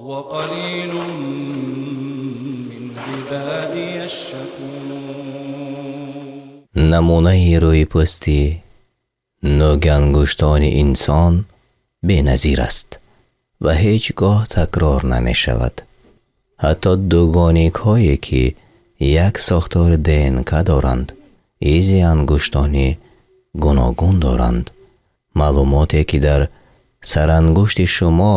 وقليل من عبادي الشكور. Намунаи рӯйпӯсти нӯги ангуштони инсон беназир аст ва ҳеҷ гоҳ такрор намешавад. Ҳатто дугоникҳое, ки як сохтори ДНК доранд, изи ангуштони гуногун доранд. Маълумоте, ки дар сарангушти шумо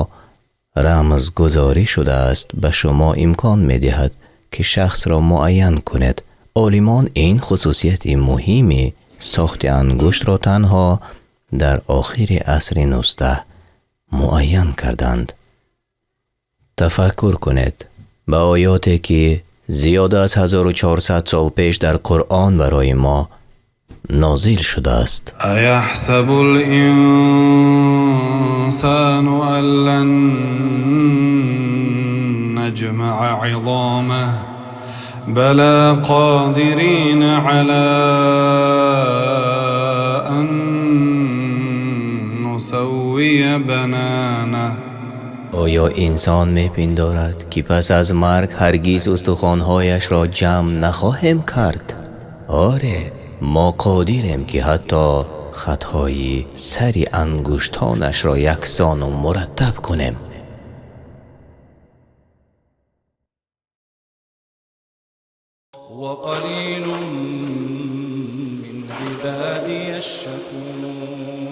рамзгузорӣ шудааст, ба шумо имкон медиҳад, ки шахсро муайян кунед. Олимон ин хусусияти муҳими сохти ангуштро танҳо дар охири асри 19 муайян карданд. Тафаккур кунед ба оёте, ки зиёда аз 1400 сол пеш дар Қуръон барои мо нозил шудааст. أيحسب الإنسان أن لن نجمع عظامه بلى قادرين على أن نسوي بنانه. Оё инсон мепиндорад, ки пас аз марг ҳаргиз устухонҳояшро ҷамъ нахоҳем кард? Оре, мо қодирем, ки ҳатто хатҳои сари ангуштонашро яксону мураттаб кунем. وقليل من عبادي الشكور.